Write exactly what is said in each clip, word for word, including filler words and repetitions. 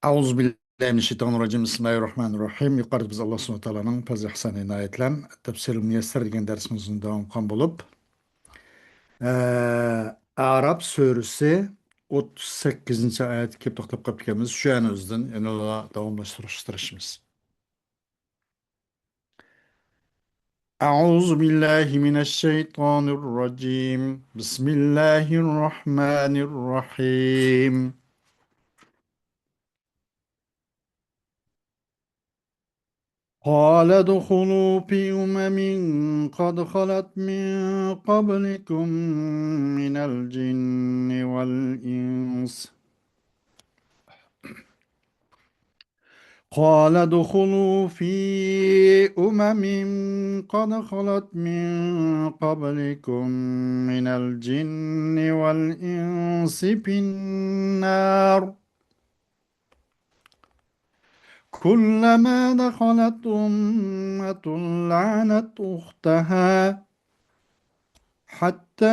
أعوذ بالله من الشيطان الرجيم. بسم الله الرحمن الرحيم. يۇقىرىدا بىز ئاللا سۇبھانەھۇ ۋە تائالانىڭ پەزلى ئىھسانى ئىنايەتلەن تەفسىرۇل مۇيەسسەر دېگەن دەرسىمىزنى داۋام قىلغان بولۇپ، ئە، ئەئراف سۈرىسى ئوتتۇز سەككىزىنچى ئايەتكە كېلىپ توختاپ قاپتىكەنمىز. شۇ يەرنى ئۆزىدىن يەنىلا داۋاملاشتۇرۇشقا تىرىشىمىز. أعوذ بالله من الشيطان الرجيم. بسم الله الرحمن الرحيم. قال ادخلوا في أمم قد خلت من قبلكم من الجن والإنس. قال ادخلوا في أمم قد خلت من قبلكم من الجن والإنس في النار. كلما دخلت أمة لعنت أختها حتى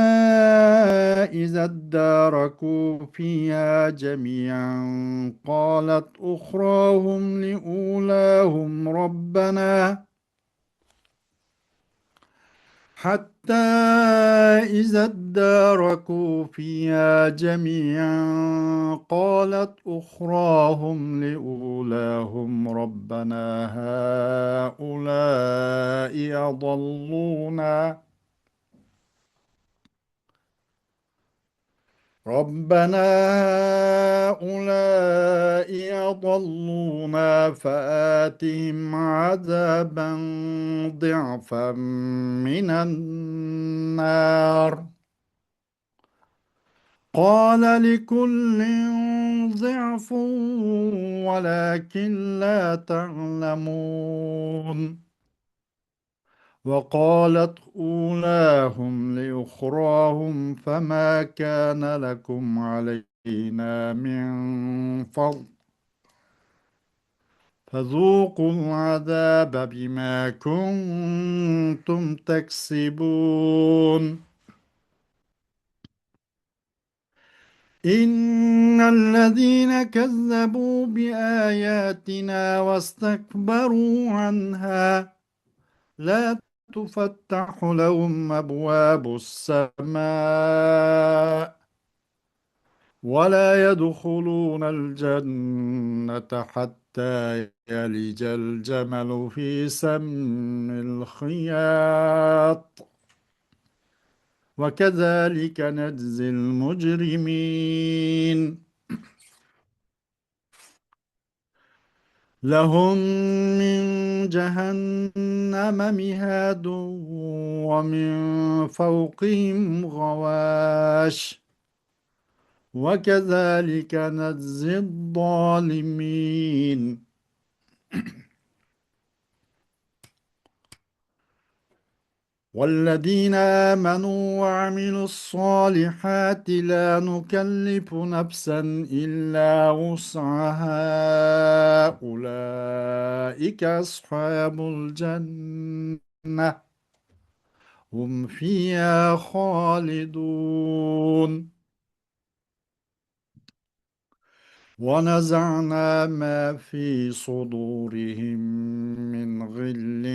إذا اداركوا فيها جميعا قالت أخراهم لأولاهم ربنا حتى إذا اداركوا فيها جميعا قالت أخراهم لأولاهم ربنا هؤلاء أضلونا ربنا هؤلاء أضلونا فآتهم عذابا ضعفا من النار. قال لكل ضعف ولكن لا تعلمون. وقالت أولاهم لأخراهم فما كان لكم علينا من فضل فذوقوا العذاب بما كنتم تكسبون. إن الذين كذبوا بآياتنا واستكبروا عنها لا تفتح لهم أبواب السماء ولا يدخلون الجنة حتى يلج الجمل في سم الخياط وكذلك نجزي المجرمين. لهم من جهنم مهاد ومن فوقهم غواش وكذلك نجزي الظالمين. والذين آمنوا وعملوا الصالحات لا نكلف نفسا إلا وسعها أولئك أصحاب الجنة هم فيها خالدون. ونزعنا ما في صدورهم من غل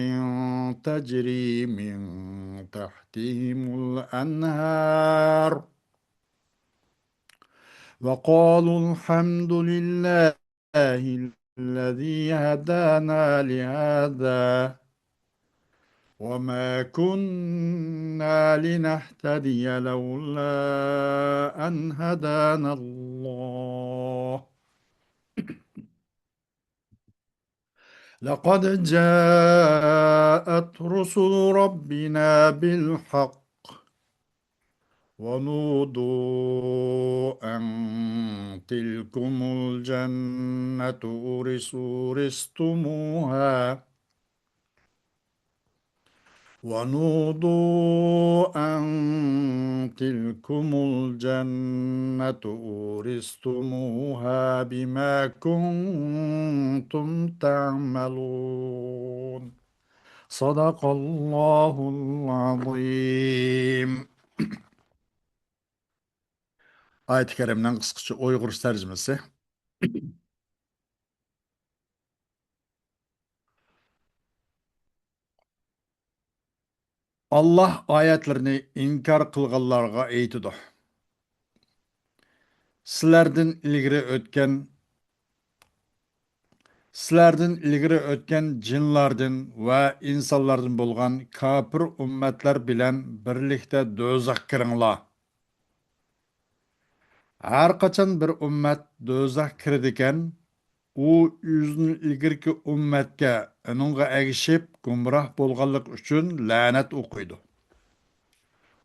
تجري من تحتهم الأنهار وقالوا الحمد لله الذي هدانا لهذا وما كنا لنهتدي لولا أن هدانا الله لقد جاءت رسل ربنا بالحق ونودوا أن تلكم الجنة أورث-، أورثتموها ونودوا أن تلكم الجنة أورثتموها بما كنتم تعملون. صدق الله العظيم. ئايەتى كەرىمنىڭ قىسقىچە ئۇيغۇرچە تەرجىمىسى. ئاللاھ ئايەتلىرىنى ئىنكار قىلغانلارغا ئېيتىدۇ: سىلەردىن ئىلگىرى ئۆتكەن، سىلەردىن ئىلگىرى ئۆتكەن جىنلاردىن ۋە ئىنسانلاردىن بولغان كاپىر ئۈممەتلەر بىلەن بىرلىكتە دوزاخقا كىرىڭلار. ھەر قاچان بىر ئۈممەت دوزاخقا كىرىدىكەن، ئۇ ئۆزىدىن ئىلگىرىكى ئۈممەتكە، ئۇنىڭغا ئەگىشىپ گۇمراھ بولغانلىقى ئۈچۈن لەنەت ئوقۇيدۇ.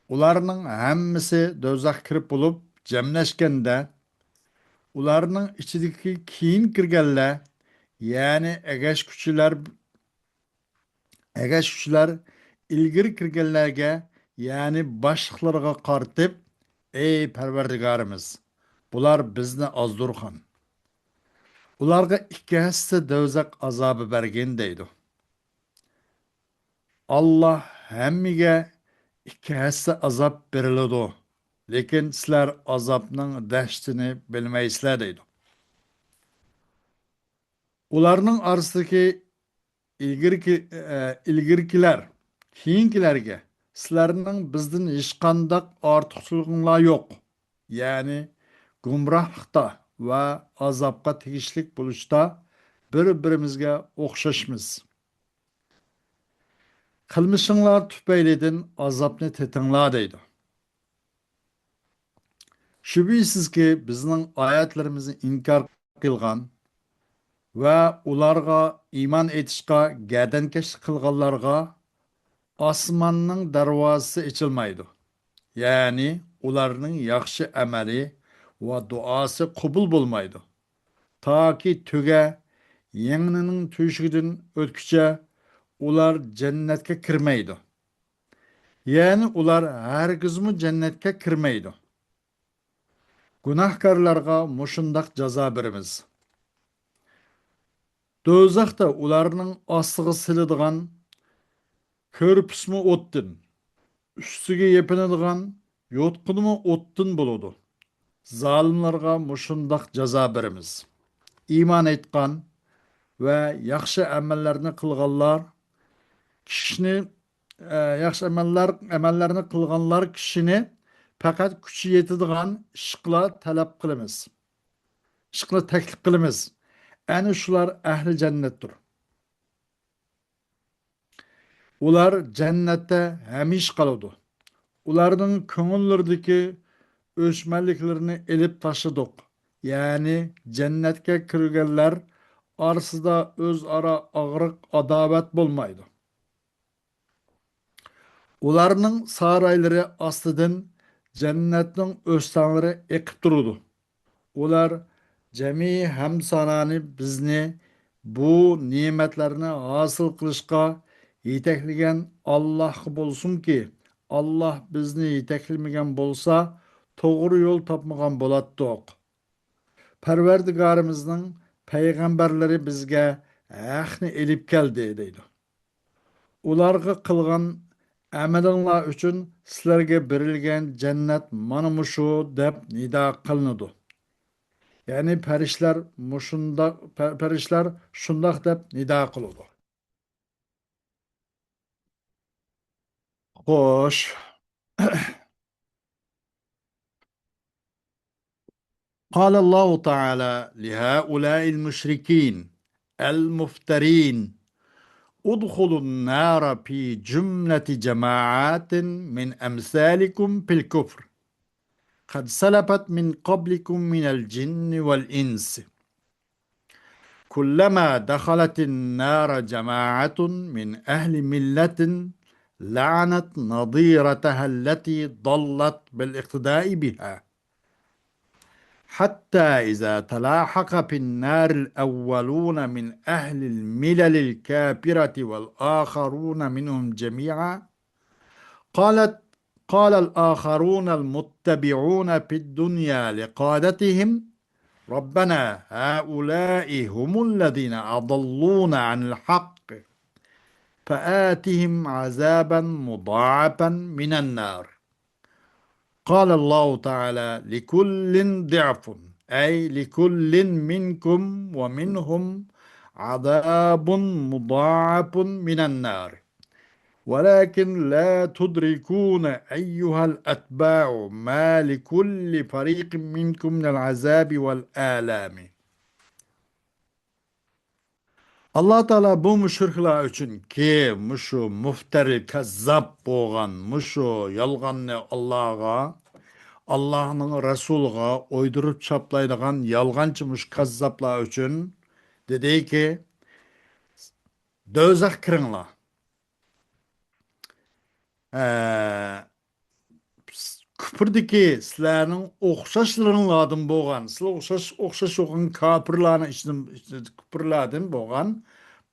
ئۇلارنىڭ ھەممىسى دوزاخقا كىرىپ بولۇپ جەملەشكەندە، ئۇلارنىڭ ئىچىدىكى كېيىن كىرگەنلەر، يەنى ئەگەشكۈچىلەر، ئەگەشكۈچىلەر ئىلگىرى كىرگەنلەرگە، يەنى باشلىقلىرىغا قارىتىپ، ئەي پەرۋەردىگارىمىز، بۇلار بىزنى ئازدۇرغان. ئۇلارغا ئىككى ھەسسە دوزاخ ئازابى بەرگىن دەيدۇ. ئاللاھ ھەممىگە ئىككى ھەسسە ئازاب بېرىلىدۇ، لېكىن سىلەر ئازابنىڭ دەھشىتىنى بىلمەيسىلەر دەيدۇ. ئۇلارنىڭ ئارىسىدىكى ئىلگىرىكى، ئە، ئىلگىرىكىلەر كېيىنكىلەرگە، سىلەرنىڭ بىزدىن ھېچقانداق ئارتۇقچىلىقىڭلار يوق، يەنى گۇمراھلىقتا ۋە ئازابقا تېگىشلىك بولۇشتا بىر-بىرىمىزگە ئوخشاشمىز. قىلمىشىڭلار تۈپەيلىدىن ئازابنى تېتىڭلار دەيدۇ. شۈبھىسىزكى، بىزنىڭ ئايەتلىرىمىزنى ئىنكار قىلغان ۋە ئۇلارغا ئىمان ئېيتىشقا گەردەنكەشلىك قىلغانلارغا ئاسماننىڭ دەرۋازىسى ئېچىلمايدۇ. يەنى ئۇلارنىڭ ياخشى ئەمەلى ۋە دۇئاسى قوبۇل بولمايدۇ. تاكى تۆگە يىڭنىنىڭ تۆشۈكىدىن ئۆتكۈچە ئۇلار جەننەتكە كىرمەيدۇ. يەنى ئۇلار ھەرگىزمۇ جەننەتكە كىرمەيدۇ. گۇناھكارلارغا مۇشۇنداق جازا بېرىمىز. دوزاختا ئۇلارنىڭ ئاستىغا سېلىدىغان كۆرپىسىمۇ ئوتتىن، ئۈستىگە يېپىنىدىغان يوتقىنىمۇ ئوتتىن بولىدۇ. زالىملارغا مۇشۇنداق جازا بېرىمىز. ئىمان ئېيتقان ۋە ياخشى ئەمەللەرنى قىلغانلار كىشىنى، ئە، ياخشى ئەمەللەر، ئەمەللەرنى قىلغانلار كىشىنى پەقەت كۈچى يېتىدىغان ئىشقىلا تەلەپ قىلىمىز. ئىشقىلا تەكلىپ قىلىمىز. ئەنە شۇلار ئەھلى جەننەتتۇر. ئۇلار جەننەتتە ھەمىشە قالىدۇ. ئۇلارنىڭ كۆڭۈللىرىدىكى ئۆچمەنلىكلىرىنى ئېلىپ تاشلىدۇق. يەنى جەننەتكە كىرگەنلەر ئارىسىدا ئۆزئارا ئاغرىق، ئاداۋەت بولمايدۇ. ئۇلارنىڭ سارايلىرى ئاستىدىن جەننەتنىڭ ئۆستەڭلىرى ئېقىپ تۇرىدۇ. ئۇلار جەمئىي ھەمدۇسانانى بىزنى بۇ نېمەتلەرنى ھاسىل قىلىشقا يېتەكلىگەن ئاللاھقا بولسۇنكى، ئاللاھ بىزنى يېتەكلىمىگەن بولسا، توغرا يول تاپمىغان بولاتتۇق. پەرۋەردىگارىمىزنىڭ پەيغەمبەرلىرى بىزگە ھەقنى ئېلىپ كەلدى، دەيدۇ. ئۇلارغا قىلغان ئەمىلىڭلار ئۈچۈن سىلەرگە بېرىلگەن جەننەت مانا مۇشۇ، دەپ نىدا قىلىنىدۇ. يەنى پەرىشتىلەر مۇشۇنداق، پە-، پەرىشتىلەر شۇنداق دەپ نىدا قىلىدۇ. خوش. قال الله تعالى لهؤلاء المشركين المفترين: ادخلوا النار في جملة جماعات من أمثالكم في الكفر قد سلفت من قبلكم من الجن والإنس. كلما دخلت النار جماعة من أهل ملة لعنت نظيرتها التي ضلت بالاقتداء بها، حتى إذا تلاحق في النار الأولون من أهل الملل الكافرة والآخرون منهم جميعا، قالت، قال الآخرون المتبعون في الدنيا لقادتهم: ربنا هؤلاء هم الذين أضلونا عن الحق فآتهم عذابا مضاعفا من النار. قال الله تعالى: لكل ضعف، أي لكل منكم ومنهم عذاب مضاعف من النار. ولكن لا تدركون أيها الأتباع ما لكل فريق منكم من العذاب والآلام. ئاللا تائالا بۇ مۇشرىكلار ئۈچۈنكى مۇشۇ مۇفتەرى كەززاب بولغان، مۇشۇ يالغاننى ئاللاغا، ئاللانىڭ رەسۇلىغا ئويدۇرۇپ چاپلايدىغان يالغانچى مۇشۇ كەززابلار ئۈچۈن دېدىكى، دوزاخ كىرىڭلار. ئە، كۇپۇردىكى سىلەرنىڭ ئوخشاشلىرىڭلاردىن بولغان، سىلەر ئوخشاش، ئوخشاش بولغان كاپىرلارنىڭ ئىچىدىن، كۇپۇرلاردىن بولغان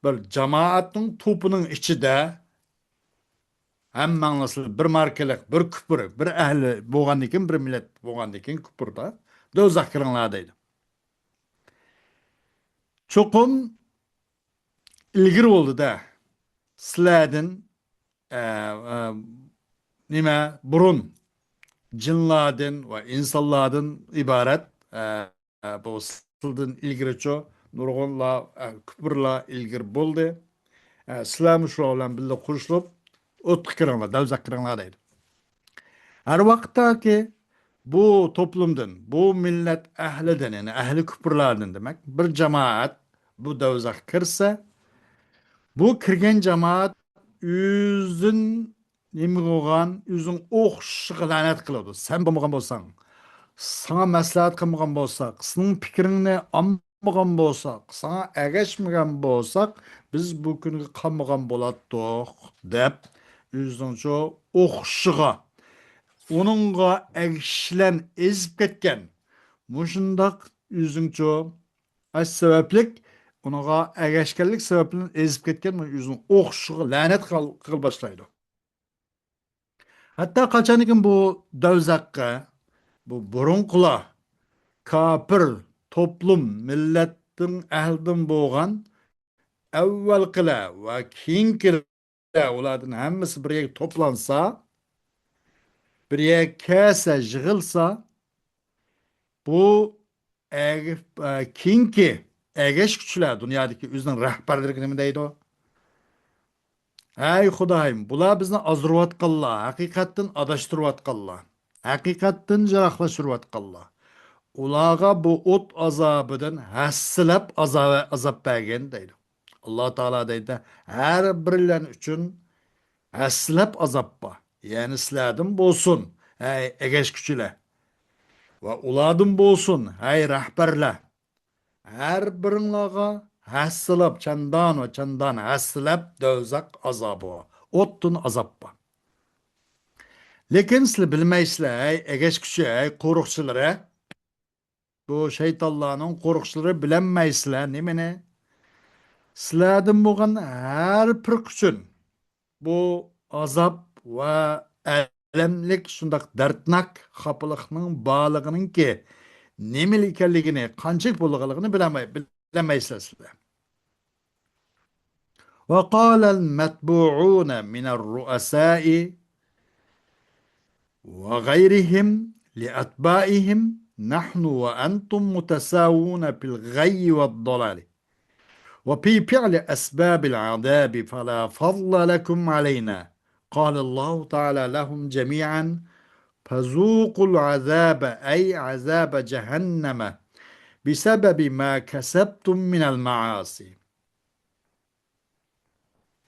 بىر جامائەتنىڭ توپىنىڭ ئىچىدە ھەممەڭلار سىلەر بىر ماركىلىق، بىر كۇپۇر، بىر ئەھلى بولغاندىكىن، بىر مىللەت بولغاندىكىن كۇپۇردا دوزاخ كىرىڭلار دەيدۇ. چوقۇم ئىلگىرى بولدى-دە، سىلەردىن، ئە، ئە، نېمە، بۇرۇن جىنلاردىن ۋە ئىنسانلاردىن ئىبارەت، ئە، ئە، بۇ سىلەردىن ئىلگىرىچۇ نۇرغۇنلار، ئە، كۇپۇرلار ئىلگىرى بولدى. ئە، سىلەرمۇ شۇلار بىلەن بىللە قوشۇلۇپ، ئوتقا كىرىڭلار، دوزاخقا كىرىڭلار دەيدۇ. ھەر ۋاقىتتاكى بۇ توپلۇمدىن، بۇ مىللەت ئەھلىدىن، يەنى ئەھلى كۇپۇرلاردىن دېمەك، بىر جامائەت بۇ دوزاخقا كىرسە، بۇ كىرگەن جامائەت ئۆزىدىن نېمە بولغان، ئۆزىنىڭ ئوخشىشىغا لەنەت قىلىدۇ. سەن بولمىغان بولساڭ، ساڭا مەسلىھەت قىلمىغان بولساق، سېنىڭ پىكرىڭنى ئالمىغان بولساق، ساڭا ئەگەشمىگەن بولساق، بىز بۇ كۈنگە قالمىغان بولاتتۇق، دەپ، ئۆزىنىڭچۇ ئوخشىشىغا، ئۇنىڭغا ئەگىشىشلەن ئېزىپ كەتكەن، مۇشۇنداق ئۆزىنىڭچۇ ئاشۇ سەۋەبلىك، ئۇنىڭغا ئەگەشكەنلىك سەۋەبىدىن ئېزىپ كەتكەن، ئۆزىنىڭ ئوخشىشىغا لەنەت قىل-، قىلىپ باشلايدۇ. ھەتتا قاچانكى بۇ دوزاخقا، بۇ بۇرۇنقىلار، كاپىر توپلۇم، مىللەتنىڭ ئەھلىدىن بولغان ئەۋۋەلقىلەر ۋە كېيىنكىلەر، ئۇلاردىن ھەممىسى بىر يەرگە توپلانسا، بىر يەرگە كەلسە، يىغىلسا، بۇ ئەگ-، ئە، كېيىنكى ئەگەشكۈچىلەر دۇنيادىكى ئۆزىنىڭ رەھبەرلىرىگە نېمە دەيدۇ؟ ھەي خۇدايىم، بۇلار بىزنى ئازدۇرۇۋاتقانلار، ھەقىقەتتىن ئاداشتۇرۇۋاتقانلار، ھەقىقەتتىن يىراقلاشتۇرۇۋاتقانلار. ئۇلارغا بۇ ئوت ئازابىدىن ھەسسىلەپ ئازا-، ئازاب بەرگىن دەيدۇ. ئاللا تائالا دەيدۇ، ھەر بىرلەن ئۈچۈن ھەسسىلەپ ئازاب بار. يەنى سىلەردىن بولسۇن، ھەي ئەگەشكۈچىلەر. ۋە ئۇلاردىن بولسۇن، ھەي رەھبەرلەر. ھەر بىرىڭلارغا ھەسسىلەپ، چەندان ۋە چەندان ھەسسىلەپ دوزاخ ئازابى بار. ئوتتىن ئازاب بار. لېكىن سىلەر بىلمەيسىلەر، ھەي ئەگەشكۈچى، ھەي قورۇقچىلىرى. بۇ شەيتانلارنىڭ قورۇقچىلىرى بىلەلمەيسىلەر نېمىنى؟ سىلەردىن بولغان ھەر پىرقە ئۈچۈن بۇ ئازاب ۋە ئەلەملىك، شۇنداق دەردناك خاپىلىقنىڭ بارلىقىنىڭكى نېمىلا ئىكەنلىكىنى، قانچىلىك بولىدىغانلىقىنى بىلەلمەي-، بىلەلمەيسىلەر سىلەر. وقال المتبوعون من الرؤساء وغيرهم لأتباعهم: نحن وأنتم متساوون في الغي والضلال، وفي فعل أسباب العذاب، فلا فضل لكم علينا. قال الله تعالى لهم جميعا: فذوقوا العذاب، أي عذاب جهنم، بسبب ما كسبتم من المعاصي.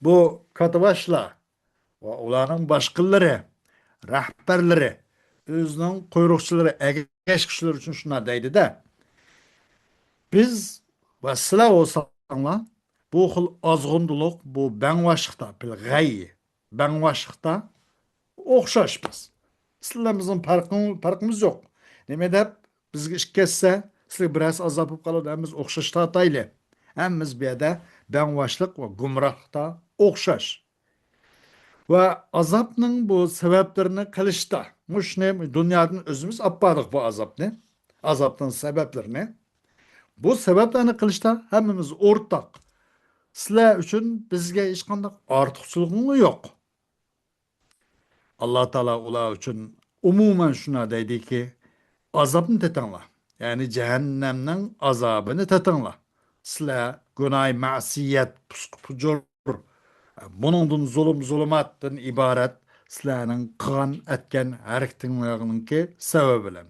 بۇ كاتتىباشلار ۋە ئۇلارنىڭ باشقىلىرى، رەھبەرلىرى، ئۆزىنىڭ قۇيرۇقچىلىرى، ئەگەشكۈچىلىرى ئۈچۈن شۇنداق دەيدۇ-دە، بىز ۋە سىلەر بولساڭلار، بۇ خىل ئازغۇندىلىق، بۇ بەڭۋاشلىقتا، بىل غەي، بەڭۋاشلىقتا ئوخشاش بىز. سىلەر بىزنىڭ پەرقىڭ-، پەرقىمىز يوق. نېمە دەپ بىزگە ئىش كەتسە، سىلەرگە بىرەرسى ئازاب بولۇپ قالىدۇ، ھەممىمىز ئوخشاش تارتايلى. ھەممىمىز بۇ يەردە بەڭۋاشلىق ۋە گۇمراھلىقتا ئوخشاش. ۋە ئازابنىڭ بۇ سەۋەبلىرىنى قىلىشتا، مۇشۇنى دۇنيادىن ئۆزىمىز ئاپپاردۇق بۇ ئازابنى، ئازابنىڭ سەۋەبلىرىنى. بۇ سەۋەبلەرنى قىلىشتا ھەممىمىز ئورتاق. سىلەر ئۈچۈن بىزگە ھېچقانداق ئارتۇقچىلىقىڭلار يوق. ئاللا تائالا ئۇلار ئۈچۈن ئومۇمەن شۇنداق دەيدىكى، ئازابنى تېتىڭلار. يەنى جەھەننەمنىڭ ئازابىنى تېتىڭلار. سىلەر گۇناھ، مەسىيەت، پۇسقۇ، پۇجۇر، بۇنىڭدىن زۇلۇم، زۇلۇماتتىن ئىبارەت سىلەرنىڭ قىلغان، ئەتكەن ھەرىكىتىڭلارنىڭكى سەۋەبى بىلەن.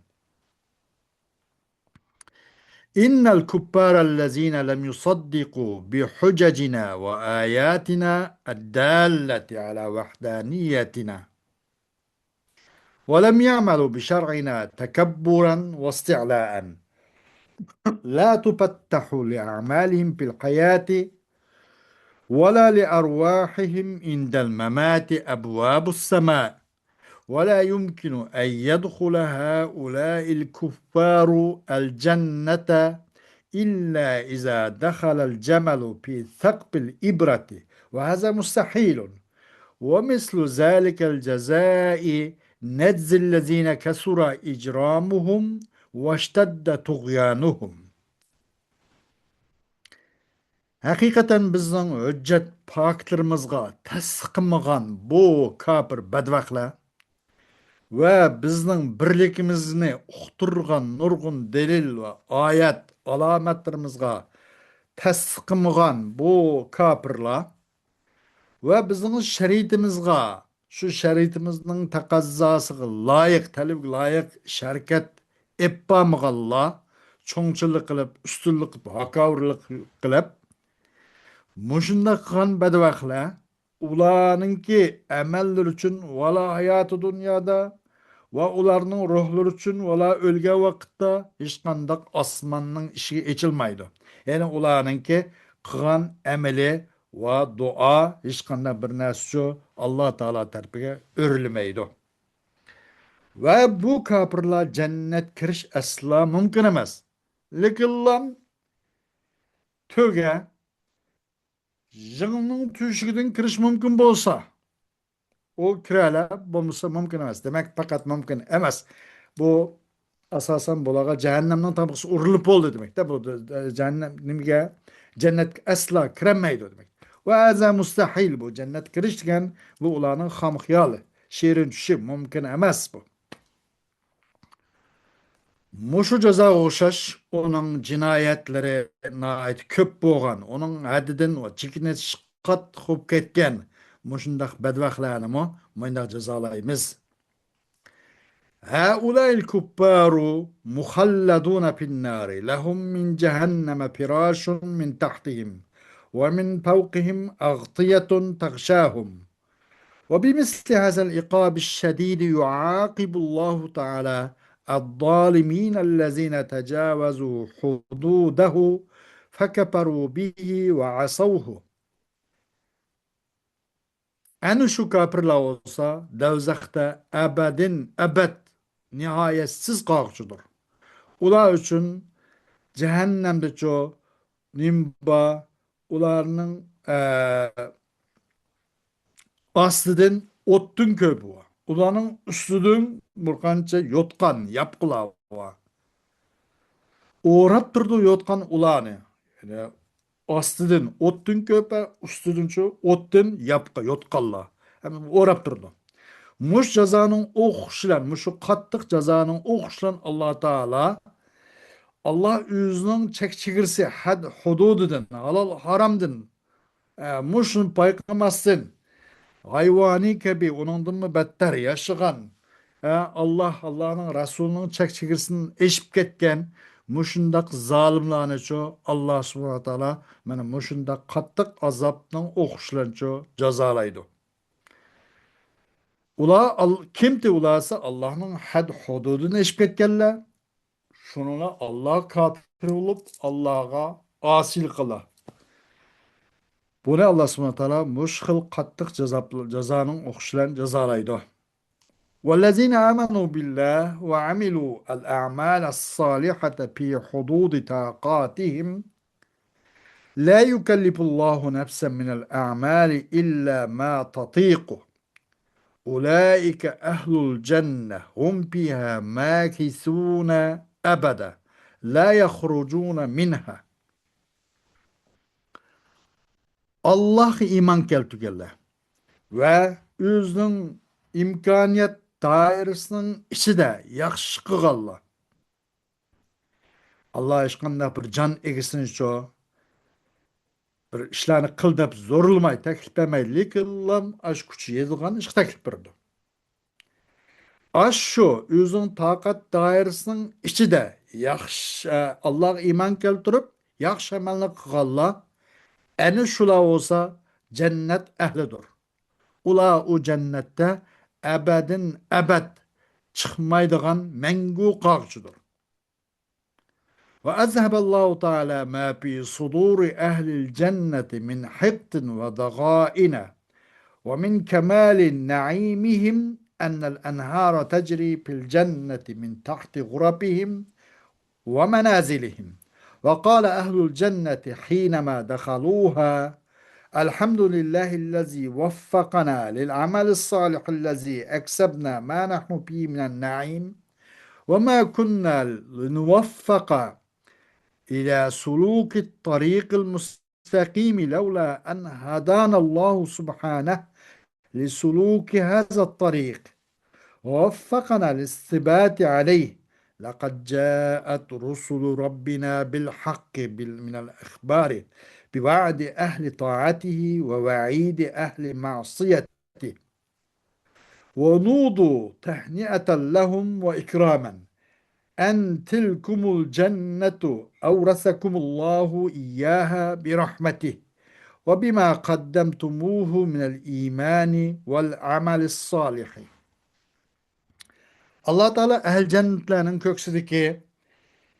إن الكفار الذين لم يصدقوا بحججنا وآياتنا الدالة على وحدانيتنا ولم يعملوا بشرعنا تكبرا واستعلاء لا تفتح لأعمالهم في الحياة ولا لأرواحهم عند الممات أبواب السماء ولا يمكن أن يدخل هؤلاء الكفار الجنة إلا إذا دخل الجمل في ثقب الإبرة وهذا مستحيل ومثل ذلك الجزاء نجزي الذين كثر إجرامهم واشتد طغيانهم. ھەقىقەتەن بىزنىڭ ھۆججەت پاكىتلىرىمىزغا تەستىق قىلمىغان بۇ كاپىر بەدبەختلەر ۋە بىزنىڭ بىرلىكىمىزنى ئۇقتۇرغان نۇرغۇن دەلىل ۋە ئايەت ئالامەتلىرىمىزغا تەستىق قىلمىغان بۇ كاپىرلار ۋە بىزنىڭ شەرىئىتىمىزغا، شۇ شەرىئىتىمىزنىڭ تەقەززاسىغا لايىق، تەلىپىگە لايىق ئىش ھەرىكەت ئېلىپ بارمىغانلار، چوڭچىلىق قىلىپ، ئۈستۈنلۈك قىلىپ، ھاكاۋۇرلۇق قىلىپ، مۇشۇنداق قىلغان بەدبەختلەر، ئۇلارنىڭكى ئەمەللىرى ئۈچۈن ۋالا ھاياتى دۇنيادا ۋە ئۇلارنىڭ روھلىرى ئۈچۈن ۋالا ئۆلگەن ۋاقىتتا ھېچقانداق ئاسماننىڭ ئىشىكى ئېچىلمايدۇ. يەنى ئۇلارنىڭكى قىلغان ئەمىلى ۋە دۇئا ھېچقانداق بىر نەرسىچۇ ئاللا تائالا تەرىپىگە ئۆرۈلمەيدۇ. ۋە بۇ كاپىرلار جەننەت كىرىش ئەسلا مۇمكىن ئەمەس. لېكىنلا تۆگە يىڭنىڭ تۆشۈكىدىن كىرىش مۇمكىن بولسا، ئۇ كىرەلەر، بولمىسا مۇمكىن ئەمەس. دېمەك، پەقەت مۇمكىن ئەمەس. بۇ ئاساسەن بۇلارغا جەھەننەمنىڭ تامغىسى ئۇرۇلۇپ بولدى دېمەكتە. بۇ جەھەننەم نېمىگە؟ جەننەتكە ئەسلا كىرەلمەيدۇ دېمەك. ۋە ھازا مۇستەھىل، بۇ جەننەت كىرىش دېگەن بۇ ئۇلارنىڭ خام خىيالى، شېرىن چۈشى، مۇمكىن ئەمەس بۇ. مۇشۇ جازاغا ئوخشاش ئۇنىڭ جىنايەتلىرى ناھايىتى كۆپ بولغان، ئۇنىڭ ھەددىدىن ۋە چېكىنىش قاتتىق بولۇپ كەتكەن مۇشۇنداق بەدبەختلەرنىمۇ مۇنداق جازالايمىز. هؤلاء الكفار مخلدون في النار لهم من جهنم فراش من تحتهم ومن فوقهم أغطية تغشاهم وبمثل هذا العقاب الشديد يعاقب الله تعالى الظالمين الذين تجاوزوا حدوده فكفروا به وعصوه. ئەنە شۇ كاپىرلار بولسا دوزاختا ئەبەدىن ئەبەد نىھايەتسىز قالغۇچىدۇر. ئۇلار ئۈچۈن جەھەننەمدىچۇ نېمە بار؟ ئۇلارنىڭ، ئە، ئاستىدىن ئوتتىن كۆپى بار. ئۇلارنىڭ ئۈستىدىن بىر قانچە يوتقان، ياپقىلار بار. ئوراپ تۇرىدۇ يوتقان ئۇلارنى. يەنى ئاستىدىن ئوتتىن كۆپە، ئۈستىدىنچۇ ئوتتىن ياپقا، يوتقانلار. ھەم ئوراپ تۇرىدۇ. مۇشۇ جازانىڭ ئوخشىشى بىلەن، مۇشۇ قاتتىق جازانىڭ ئوخشىشى بىلەن ئاللا تائالا، ئاللا ئۆزىنىڭ چەك چېگرىسى، ھەد ھۇدۇدىدىن، ھالال ھارامدىن، ئە، مۇشۇنى بايقىماستىن، ھايۋانى كەبى ئۇنىڭدىنمۇ بەتتەر ياشىغان، ئە، ئاللا، ئاللانىڭ رەسۇلىنىڭ چەك چېگرىسىدىن ئېشىپ كەتكەن مۇشۇنداق زالىملارنىچۇ ئاللا سۇبھانەھۇ ۋە تائالا مانا مۇشۇنداق قاتتىق ئازابنىڭ ئوخشىشى بىلەنچۇ جازالايدۇ. ئۇلار ئال-، كىمتى ئۇلارسا ئاللانىڭ ھەد ھۇدۇدىدىن ئېشىپ كەتكەنلەر. شۇنىڭلا ئاللاغا كاپىر بولۇپ، ئاللاغا ئاسىيلىق قىلار. بۇنى ئاللا سۇبھانەھۇ ۋە تائالا مۇشۇ خىل قاتتىق جازا-، جازانىڭ ئوخشىشى بىلەن جازالايدۇ. والذين آمنوا بالله وعملوا الأعمال الصالحة في حدود طاقاتهم لا يكلف الله نفسا من الأعمال إلا ما تطيق أولئك أهل الجنة هم فيها ماكثون أبدا لا يخرجون منها. ئاللاھقا ئىمان كەلتۈرگەنلەر ۋە ئۆزىنىڭ ئىمكانىيەت دائىرىسىنىڭ ئىچىدە ياخشى قىلغانلار. ئاللا ھېچقانداق بىر جان ئىگىسىنىچۇ بىر ئىشلارنى قىل دەپ زورلىماي، تەكلىپ بەرمەي، لېكىنلا ئاشۇ كۈچى يېتىدىغان ئىشقا تەكلىپ بېرىدۇ. ئاشۇ ئۆزىنىڭ تاقەت دائىرىسىنىڭ ئىچىدە ياخشى، ئاللاغا ئىمان كەلتۈرۈپ، ياخشى ئەمەلنى قىلغانلار، ئەنە شۇلار بولسا جەننەت ئەھلىدۇر. ئۇلار ئۇ جەننەتتە ئەبەدىن ئەبەد چىقمايدىغان مەڭگۈ قالغۇچىدۇر. وأذهب الله تعالى ما في صدور أهل الجنة من حقد وضغائن، ومن كمال نعيمهم أن الأنهار تجري في الجنة من تحت غرفهم ومنازلهم. وقال أهل الجنة حينما دخلوها: الحمد لله الذي وفقنا للعمل الصالح الذي أكسبنا ما نحن فيه من النعيم، وما كنا لنوفق إلى سلوك الطريق المستقيم لولا أن هدانا الله سبحانه لسلوك هذا الطريق ووفقنا للثبات عليه. لقد جاءت رسل ربنا بالحق بال-، من الأخبار بوعد أهل طاعته ووعيد أهل معصيته. ونودوا تهنئة لهم وإكراما أن تلكم الجنة أورثكم الله إياها برحمته وبما قدمتموه من الإيمان والعمل الصالح. ئاللا تائالا ئەھلى جەننەتلەرنىڭ كۆكسىدىكى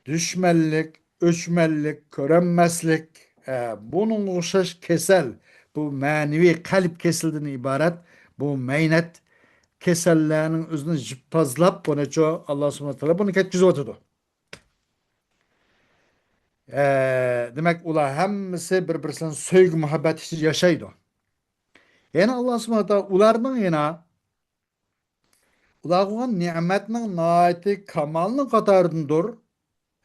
دۈشمەنلىك، ئۆچمەنلىك، كۆرەلمەسلىك، ئە، بۇنىڭغا ئوخشاش كېسەل، بۇ مەنىۋى قەلب كېسىلىدىن ئىبارەت بۇ مەينەت كېسەللەرنىڭ ئۆزىنى يۇيۇپ تازىلاپ، بۇنىچۇ ئاللا سۇبھانەھۇ ۋە تائالا بۇنى كەتكۈزۈۋاتىدۇ. ئە، دېمەك، ئۇلار ھەممىسى بىر-بىرسىنىڭ سۆيگۈ مۇھەببەت ئىچىدە ياشايدۇ. يەنە ئاللا سۇبھانەھۇ ۋە تائالا ئۇلارنىڭ يەنە ئۇلارغا بولغان نېمەتنىڭ ناھايىتى كامالنىڭ قاتارىدىندۇر.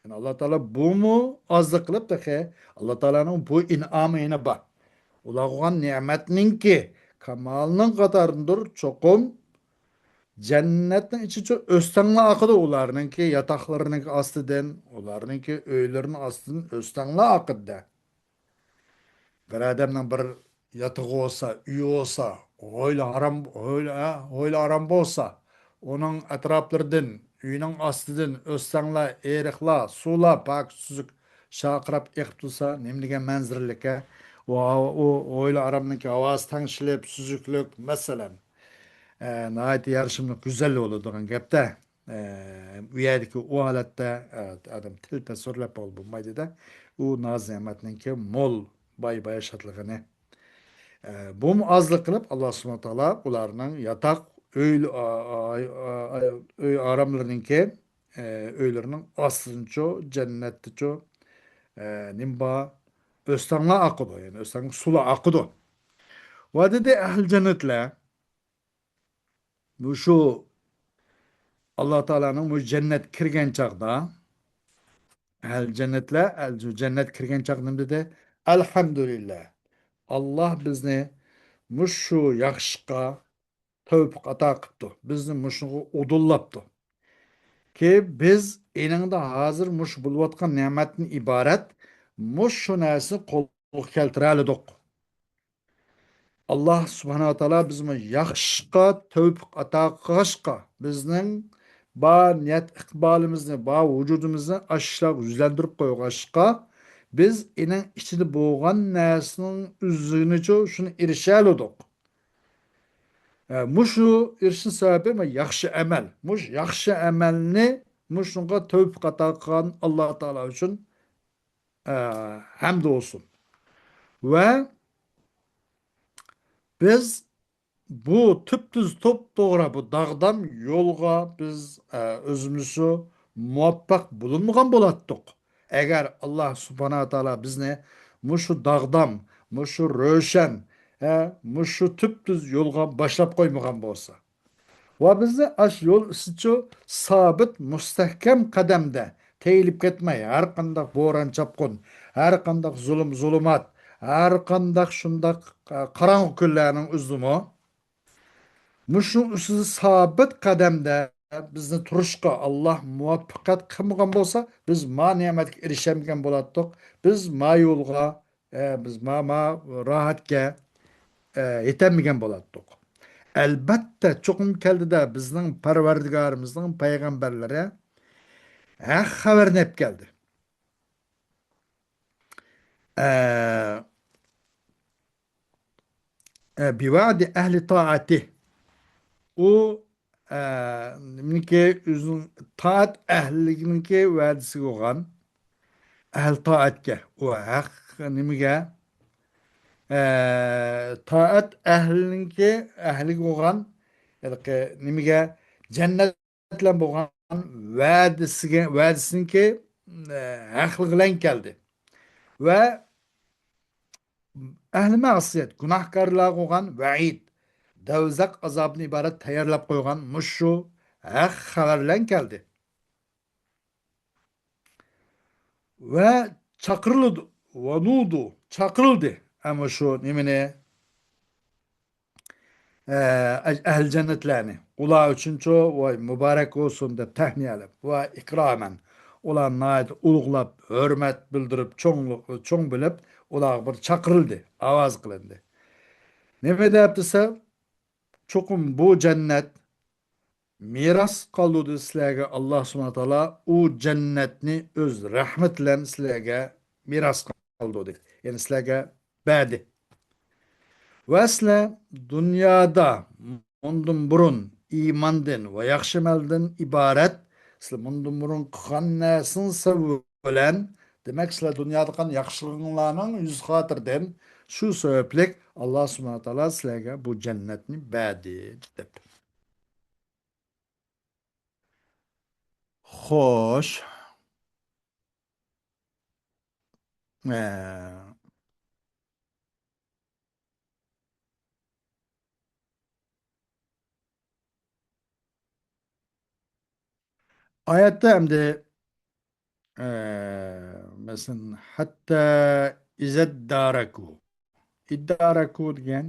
يەنى ئاللا تائالا بۇمۇ ئازلىق قىلىپ تېخى ئاللا تائالانىڭ بۇ ئىنئامى يەنە بار. ئۇلارغا بولغان نېمەتنىڭكى كامالنىڭ قاتارىدىندۇر. چوقۇم جەننەتنىڭ ئىچىچۇ ئۆستەڭلار ئاقىدۇ. ئۇلارنىڭكى ياتاقلىرىنىڭكى ئاستىدىن، ئۇلارنىڭكى ئۆيلىرىنىڭ ئاستىدىن ئۆستەڭلار ئاقىدۇ. بىر ئادەمنىڭ بىر ياتىقى بولسا، ئۆيى بولسا، ھويلا ھارام، ھويلا، ھە؟ ھويلا ھارام بولسا، ئۇنىڭ ئەتراپلىرىدىن، ئۆيىنىڭ ئاستىدىن ئۆستەڭلەر، ئېرىقلار، سۇلار پاك، سۈزۈك، شارقىراپ ئېقىپ تۇرسا، نېمە دېگەن مەنزىرىلىك، ھە؟ ئۇ، ئۇ ھويلا ھارامنىڭكى ھاۋاسى تەڭشىلىپ، سۈزۈكلۈك، مەسىلەن، ئە، ناھايىتى يارىشىملىق، گۈزەل بولىدىغان گەپتە. ئە، ئۇ يەردىكى ئۇ ھالەتتە، ئە، ئادەم تىل تەسۋىرلەپ بولمايدۇ-دە. ئۇ ناز-نېمەتنىڭكى مول، باي-باياشاتلىقىنى. ئە، بۇمۇ ئازلىق قىلىپ، ئاللا سۇبھانەھۇ ۋە تائالا ئۇلارنىڭ ياتاق ئۆي، ئا-، ئا-، ئا-، ئا-، ئۆي ئاراملىرىنىڭكى، ئە، ئۆيلىرىنىڭ ئاستىدىنچۇ، جەننەتتىچۇ، ئە، نېمە بار؟ ئۆستەڭلار ئاقىدۇ، يەنى ئۆستەڭ سۇلار ئاقىدۇ. ۋە دېدى، ئەھلى جەننەتلەر، مۇشۇ ئاللا تائالانىڭ مۇشۇ جەننەت كىرگەن چاغدا، ئەھلى جەننەتلەر، ئەھلى جەننەت كىرگەن چاغدا نېمە دېدى؟ ئەلھەمدۇلىللا. ئاللا بىزنى مۇشۇ ياخشىلىققا تەۋپىق ئاتا قىپتۇ. بىزنى مۇشۇنىڭغا ئۇدۇللاپتۇ. كى بىز ئېنىڭدا ھازىر مۇشۇ بولۇۋاتقان نېمەتتىن ئىبارەت مۇشۇ نەرسىنى قولغا كەلتۈرەلىدۇق. ئاللا سۇبھانەھۇ ۋە تائالا بىزمۇ ياخشىلىققا تەۋپىق ئاتا قىلغاچقا، بىزنىڭ بار نىيەت ئىقبالىمىزنى، بار ۋۇجۇدىمىزنى ئاشۇ ئىشلارغا يۈزلەندۈرۈپ قويغاچقا، بىز ئېنىڭ ئىچىدە بولغان نەرسىنىڭ ئۆزىگىچۇ شۇنى ئېرىشەلىدۇق. ئە، مۇشۇ ئېرىشىش سەۋەبى مۇ ياخشى ئەمەل. مۇشۇ ياخشى ئەمەلنى مۇشۇنىڭغا تەۋپىق ئاتا قىلغان ئاللا تائالا ئۈچۈن، ئە، ھەمد بولسۇن. ۋە بىز بۇ تۈپتۈز توپتوغرا بۇ داغدام يولغا بىز، ئە، ئۆزىمىزچۇ مۇۋەپپەق بولۇنمىغان بولاتتۇق. ئەگەر ئاللا سۇبھانەھۇ ۋە تائالا بىزنى مۇشۇ داغدام، مۇشۇ روشەن، ھە، مۇشۇ تۈپتۈز يولغا باشلاپ قويمىغان بولسا. ۋە بىزنى ئاشۇ يول ئۈستىچۇ سابىت، مۇستەھكەم قەدەمدە تېيىلىپ كەتمەي، ھەر قانداق بوران-چاپقۇن، ھەر قانداق زۇلۇم-زۇلۇمات، ھەر قانداق شۇنداق، ئە، قاراڭغۇ كۈنلەرنىڭ ئۆزىمۇ مۇشۇنىڭ ئۈستىدە سابىت قەدەمدە بىزنى تۇرۇشقا ئاللا مۇۋەپپەقىيەت قىلمىغان بولسا، بىز ما نېمەتكە ئېرىشەلمىگەن بولاتتۇق. بىز ما يولغا ئە، بىز ما، ما راھەتكە، ئە، يېتەلمىگەن بولاتتۇق. ئەلبەتتە، چوقۇم كەلدى-دە، بىزنىڭ پەرۋەردىگارىمىزنىڭ پەيغەمبەرلىرى ھەق خەۋەرنى ئېلىپ كەلدى. ئە، ئە، بىۋەئدى ئەھلى تائەتى. ئۇ، ئە، نېمىنىڭكى، ئۆزىنىڭ تائەت ئەھلىنىڭكى ۋەدىسىگە بولغان، ئەھلى تائەتكە، ئۇ ھەق نېمىگە، ئە، تائەت ئەھلىنىڭكى، ئەھلىگە بولغان، ھېلىقى نېمىگە، جەننەت بىلەن بولغان ۋەدىسىگە، ۋەدىسىنىڭكى، ئە، ھەقلىقى بىلەن كەلدى. ۋە ئەھلى مەئسىيەت، گۇناھكارلارغا بولغان ۋەئىد، دوزاخ ئازابىدىن ئىبارەت تەييارلاپ قويغان مۇشۇ ھەق خەۋەر بىلەن كەلدى. ۋە چاقىرىلدى، ۋە نۇدۇ، چاقىرىلدى. ئەمما شۇ نېمىنى؟ ئە، ئەھلى جەننەتلەرنى، ئۇلار ئۈچۈنچۇ، ۋاي، مۇبارەك بولسۇن دەپ تەھنىيەلەپ، ۋە ئىكرامەن، ئۇلارنى ناھايىتى ئۇلۇغلاپ، ھۆرمەت بىلدۈرۈپ، چوڭ، چوڭ بىلىپ، ئۇلارغا بىر چاقىرىلدى، ئاۋاز قىلىندى. نېمە دەپ دېسە، چوقۇم بۇ جەننەت مىراس قالدۇردى سىلەرگە، ئاللا سۇبھانەھۇ ۋە تائالا ئۇ جەننەتنى ئۆز رەھمىتى بىلەن سىلەرگە مىراس قالدۇردى. يەنى سىلەرگە بەردى. ۋە سىلەر دۇنيادا مۇندىن بۇرۇن ئىماندىن ۋە ياخشى ئەمەلدىن ئىبارەت، سىلەر مۇندىن بۇرۇن قىلغان نەرسىڭىز سەۋەبى بىلەن، دېمەك، سىلەر دۇنيادا قىلغان ياخشىلىقىڭلارنىڭ يۈز خاتىرىدىن، شۇ سەۋەبلىك ئاللا سۇبھانەھۇ ۋە تائالا سىلەرگە بۇ جەننەتنى بەردى، دەپ. خوش. ئە، ئايەتتە ئەمدى، ئە، مەسىلەن، ھەتتا ئىزەددارەكۇ. ئىددارەكۇ دېگەن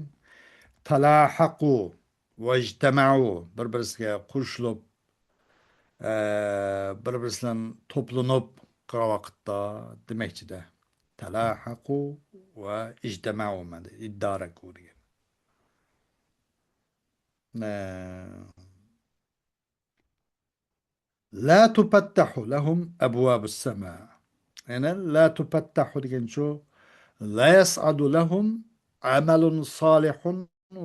تالاھەقۇ ۋەجتەمەئۇ، بىر-بىرسىگە قوشۇلۇپ، ئە، بىر-بىرسى بىلەن توپلىنىپ قالغان ۋاقىتتا دېمەكچىدە. تالاھەقۇ ۋە ئىجتەمەئۇ مەنە ئىددارەكۇ دېگەن. ئە، لا تفتح لهم أبواب السماء. يەنى لا تفتح دېگەن شۇ، لا يصعد لهم عمل صالح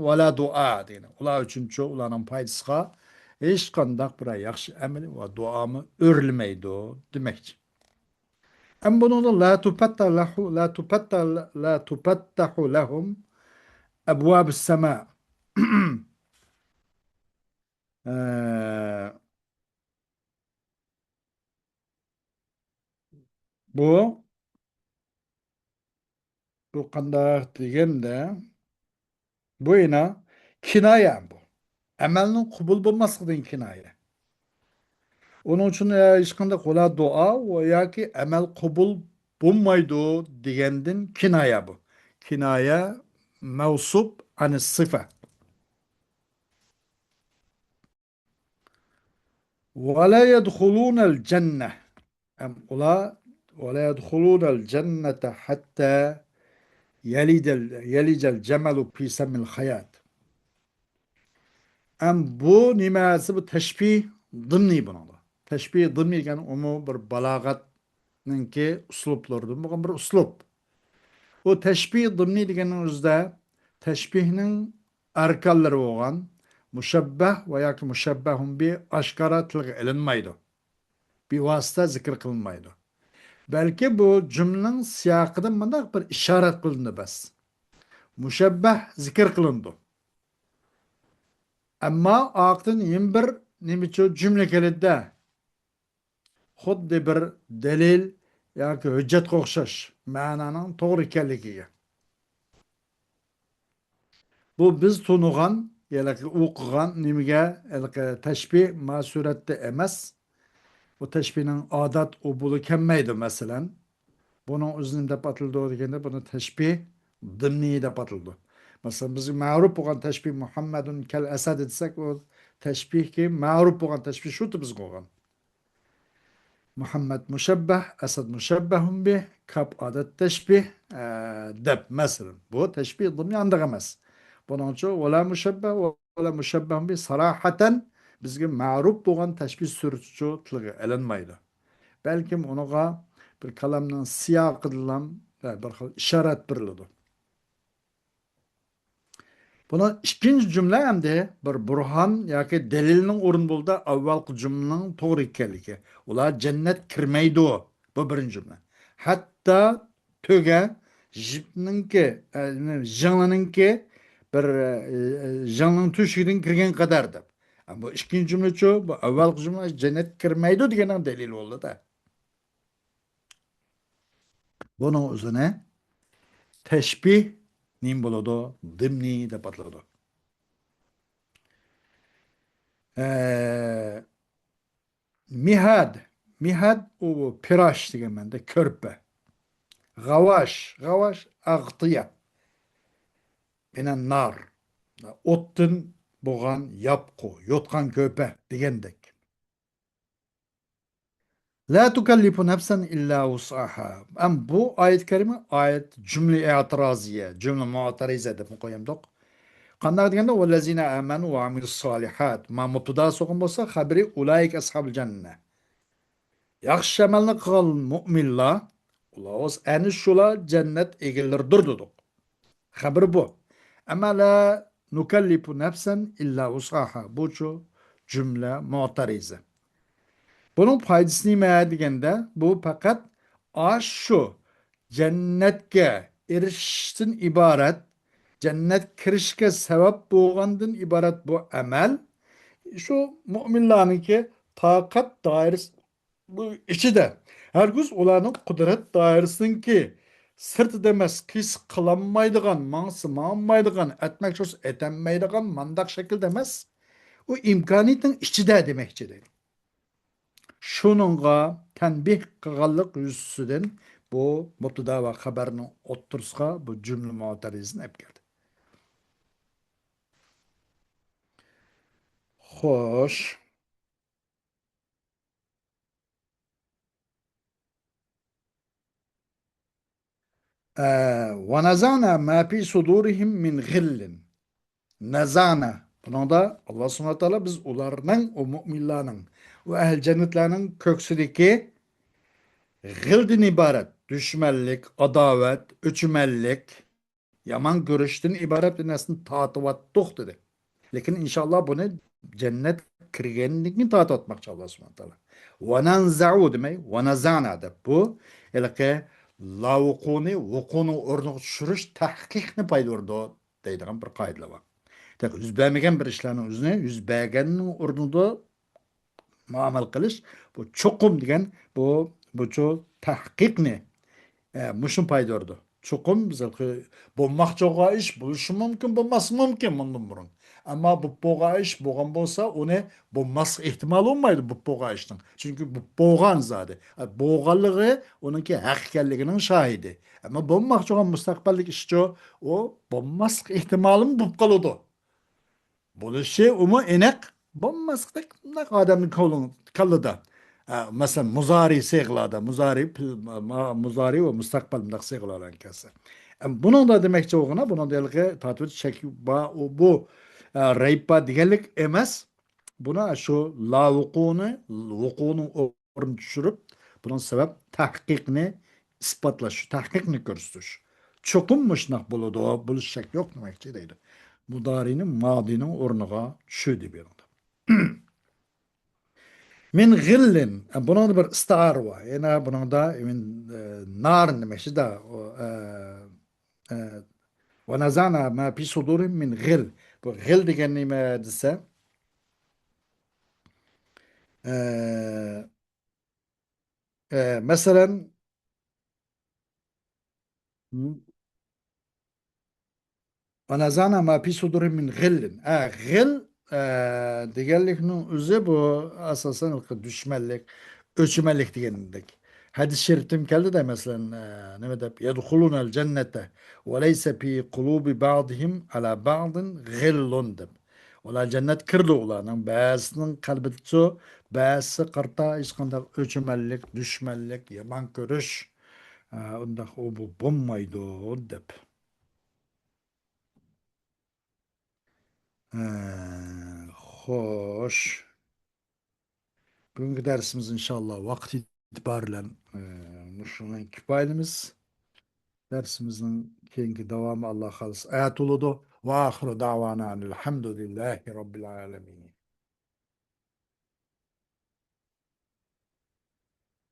ولا دعاء دېگەن. ئۇلار ئۈچۈن شۇ، ئۇلارنىڭ پايدىسىغا ھېچقانداق بىر ياخشى ئەمەل ۋە دۇئامۇ ئۆرلىمەيدۇ دېمەكچى. ئەمما بۇنىڭدا لا تفتح له، لا تفتح، لا تفتح لهم أبواب السماء. ئە، بۇ، بۇ قانداق دېگەندە، بۇ يەنە كىنايە بۇ. ئەمەلنىڭ قوبۇل بولماسلىقىدىن كىنايە. ئۇنىڭ ئۈچۈن، ئە، ھېچقانداق ۋەلا دۇئا ۋە ياكى ئەمەل قوبۇل بولمايدۇ دېگەندىن كىنايە بۇ. كىنايە مەۋسۇپ ئەنىس سىفە. ولا يدخلون الجنة. ئەم ئۇلار، ولا يدخلون الجنة حتى يلج ال-، يلج الجمل في سم الخياط. ئەم بۇ نېمە دېسە، بۇ تەشبىھ دىمنى بۇنىڭدا. تەشبىھ دىمنى دېگەن ئۇمۇ بىر بالاغەتنىڭكى ئۇسلۇبلىرىدىن بولغان بىر ئۇسلۇب. بۇ تەشبىھ دىمنى دېگەننىڭ ئۆزىدە تەشبىھنىڭ ئەركانلىرى بولغان مۇشەببەھ ۋە ياكى مۇشەببەھۇن بى ئاشكارا تىلغا ئېلىنمايدۇ. بىۋاسىتە زىكىر قىلىنمايدۇ. بەلكى بۇ جۈملىنىڭ سىياقىدا مۇنداق بىر ئىشارەت قىلىنىدۇ بەس. مۇشەببەھ زىكىر قىلىنىدۇ. ئەمما ئارقىدىن يەنە بىر نېمىچۇ جۈملە كېلىدۇ-دە. خۇددى بىر دەلىل ياكى ھۆججەتكە ئوخشاش مەنانىڭ توغرا ئىكەنلىكىگە. بۇ بىز تونۇغان، ھېلىقى ئوقۇغان نېمىگە، ھېلىقى تەشبىھ ما سۈرەتتە ئەمەس. بۇ تەشبىھنىڭ ئادەت ئۇبۇلى كەلمەيدۇ، مەسىلەن. بۇنىڭ ئۆزى نېمە دەپ ئاتىلىدۇ دېگەندە، بۇنى تەشبىھ دىمنى دەپ ئاتىلىدۇ. مەسىلەن، بىزگە مەرۇپ بولغان تەشبىھ مۇھەممەدۇن كەل ئەسەد دېسەك، ئۇ تەشبىھكى مەرۇپ بولغان تەشبىھ شۇ بىزگە بولغان. مۇھەممەد مۇشەببەھ، ئەسەد مۇشەببەھۇن بىھ، كاپ ئادەت تەشبىھ، ئە، دەپ، مەسىلەن، بۇ تەشبىھ ضمنى ئانداق ئەمەس. بۇنىڭچۇ ۋەلا مۇشەببەھ ۋەلا مۇشەببەھ بى ساراھەتەن بىزگە مەرۇپ بولغان تەشبىھ سۈرىتىچۇ تىلغا ئېلىنمايدۇ. بەلكىم ئۇنىڭغا بىر كالامنىڭ سىياقىدىنلا بىر خىل ئىشارەت بېرىلىدۇ. بۇنىڭ ئىككىنچى جۈملە ئەمدى بىر بۇرھان ياكى دەلىلنىڭ ئورنى بولدى، ئاۋۋالقى جۈملىنىڭ توغرا ئىكەنلىكى. ئۇلار جەننەت كىرمەيدۇ. بۇ بىرىنچى جۈملە. ھەتتا تۆگە، ژىپنىڭكى، ئە، ژىڭلىنىڭكى بىر، ئە، ژىڭلىنىڭ تۆشۈكىدىن كىرگەن قەدەر دەپ. ئە، بۇ ئىككىنچى جۈملىچۇ، بۇ ئاۋۋالقى جۈملە جەننەت كىرمەيدۇ دېگەننىڭ دەلىلى بولدى-دە. بۇنىڭ ئۆزىنى تەشبىھ نېمە بولىدۇ؟ دىمنى دەپ ئاتىلىدۇ. ئە، مىھاد. مىھاد ئۇ پىراش دېگەن مەنىدە كۆرپە. غاۋاش. غاۋاش ئاغتىيە. مىنەن نار. ئوتتىن بولغان ياپقۇ، يوتقان كۆرپە دېگەندەك. لا تكلف نفسا إلا وسعها. ئەم بۇ ئايەت كەرىمە ئايەت جۈملە ئېتىرازىيە، جۈملە مۇئتەرىزە دەپمۇ قويامدۇق. قانداق دېگەندە، والذين آمنوا وعملوا الصالحات. ما مۇبتىدا سوقۇن بولسا، خەبىرى أولئك أصحاب الجنة. ياخشى ئەمەلنى قىلغان مۇئمىنلار، ئۇلار ئەنە شۇلار جەننەت ئىگىلىرىدۇر دېدۇق. خەبىرى بۇ. ئەمما لا نكلف نفسا إلا وسعها. بۇچۇ جۈملە مۇئتەرىزە. بۇنىڭ پايدىسى نېمە دېگەندە، بۇ پەقەت ئاشۇ جەننەتكە ئېرىشىشتىن ئىبارەت، جەننەت كىرىشكە سەۋەب بولغاندىن ئىبارەت بۇ ئەمەل شۇ مۇئمىنلارنىڭكى تاقەت دائىرىسى بۇ ئىچىدە، ھەرگىز ئۇلارنىڭ قۇدرەت دائىرىسىنىڭكى سىرتىدا ئەمەس، قىيسى قىلالمايدىغان، ماڭسا ماڭالمايدىغان، ئەتمەكچى بولسا ئەتەلمەيدىغان مانداق شەكىلدە ئەمەس، ئۇ ئىمكانىيەتنىڭ ئىچىدە دېمەكچى دەيدۇ. شۇنىڭغا تەنبىھ قىلغانلىق يۈزىسىدىن بۇ مۇبتىدا ۋە خەبەرنىڭ ئوتتۇرىسىغا بۇ جۈملە مۇئتەرىزىنى ئەپ كەلدى. خوش. ئە، ونزعنا ما في صدورهم من غل. نزعنا. بۇنىڭدا ئاللا سۇبھانەھۇ ۋە تائالا بىز ئۇلارنىڭ، ئۇ مۇئمىنلارنىڭ، ئۇ ئەھلى جەننەتلەرنىڭ كۆكسىدىكى غىلدىن ئىبارەت دۈشمەنلىك، ئاداۋەت، ئۆچمەنلىك، يامان كۆرۈشتىن ئىبارەت بىر نەرسىنى تارتىۋاتتۇق دېدى. لېكىن ئىنشاللا بۇنى جەننەت كىرگەندىن كېيىن تارتىۋاتماقچى ئاللا سۇبھانەھۇ ۋە تائالا. وننزع دېمەي، ونزعنا دەپ بۇ ھېلىقى لاۋۇقۇنى، ۋۇقۇنىڭ ئورنىغا چۈشۈرۈش تەھقىقنى پايدا بېرىدۇ دەيدىغان بىر قائىدىلەر بار. دېمەك، يۈز بەرمىگەن بىر ئىشلارنىڭ ئۆزىنى يۈز بەرگەننىڭ ئورنىدا مۇئامىلە قىلىش، بۇ چوقۇم دېگەن، بۇ، بۇچۇ تەھقىقنى، ئە، مۇشۇنى پايدا بېرىدۇ. چوقۇم بىز بولماقچى بولغان ئىش بولۇشى مۇمكىن، بولماسلىقى مۇمكىن مۇندىن بۇرۇن. ئەمما بولۇپ بولغان ئىش بولغان بولسا، ئۇنى بولماسلىق ئېھتىمالى بولمايدۇ بولۇپ بولغان ئىشنىڭ. چۈنكى بولۇپ بولغان زادى. ئە، بولغانلىقى ئۇنىڭكى ھەق ئىكەنلىكىنىڭ شاھىدى. ئەمما بولماقچى بولغان مۇستەقبەلدىكى ئىشچۇ، ئۇ بولماسلىق ئېھتىمالىمۇ بولۇپ قالىدۇ. بولۇشى ئۇمۇ ئېنىق، بولماسلىقتەك مۇنداق ئادەمنىڭ كولىڭ-، كاللىدا. ئە، مەسىلەن، مۇزارى سىيغىلاردا، مۇزارى پىل-، ما-، مۇزارى ۋە مۇستەقبەل مۇنداق سىيغىلاردا كەلسە. ئەم، بۇنىڭدا دېمەكچى بولغىنى، بۇنىڭدا ھېلىقى تارتىۋېتىش شەك بار، ئۇ، بۇ، ئە، رەيىب بار دېگەنلىك ئەمەس. بۇنى شۇ لاۋۇقۇنى، ۋۇقۇنىڭ ئورنىنى چۈشۈرۈپ، بۇنىڭ سەۋەب تەھقىقنى ئىسپاتلاش، تەھقىقنى كۆرسىتىش. چوقۇم مۇشۇنداق بولىدۇ، بولۇش شەك يوق دېمەكچى دەيدۇ. مۇدارىنى مادىنىڭ ئورنىغا چۈشۈردى بۇ يەردە. من غل. بۇنىڭدا بىر ئىستىئارە بار. يەنە بۇنىڭدا من، ئە، نار دېمەكچىدە. ئۇ، ئە، ئە، ونزعنا ما في صدورهم من غل. بۇ غىل دېگەن نېمە دېسە، ئە، ئە، مەسىلەن، ونزعنا ما في صدورهم من غل. ئە، غىل، ئە، دېگەنلىكنىڭ ئۆزى بۇ ئاساسەن دۈشمەنلىك، ئۆچمەنلىك دېگەندەك. ھەدىس شەرىپتىمۇ كەلدىدە، مەسىلەن، ئە، نېمە دەپ، يدخلون الجنة وليس في قلوب بعضهم على بعض غل دەپ. ئۇلار جەننەتكە كىرىدۇ، ئۇلارنىڭ بەزىسىنىڭ قەلبىدىچۇ، بەزىسى قارىتا ھېچقانداق ئۆچمەنلىك، دۈشمەنلىك، يامان كۆرۈش، ئە، ئۇنداق ئۇ بۇ بولمايدۇ دەپ. ئە، خوش. بۈگۈنكى دەرسىمىز ئىنشاللا ۋاقىت ئېتىبارى بىلەن، ئە، مۇشۇنىڭ كۇپايىلىمىز. دەرسىمىزنىڭ كېيىنكى داۋامى ئاللا خالىسا ئەتە بولىدۇ. ۋە ئاخىرۇ دەۋانا ئەنىل ھەمدۇلىللاھى رەببىل ئالەمىن.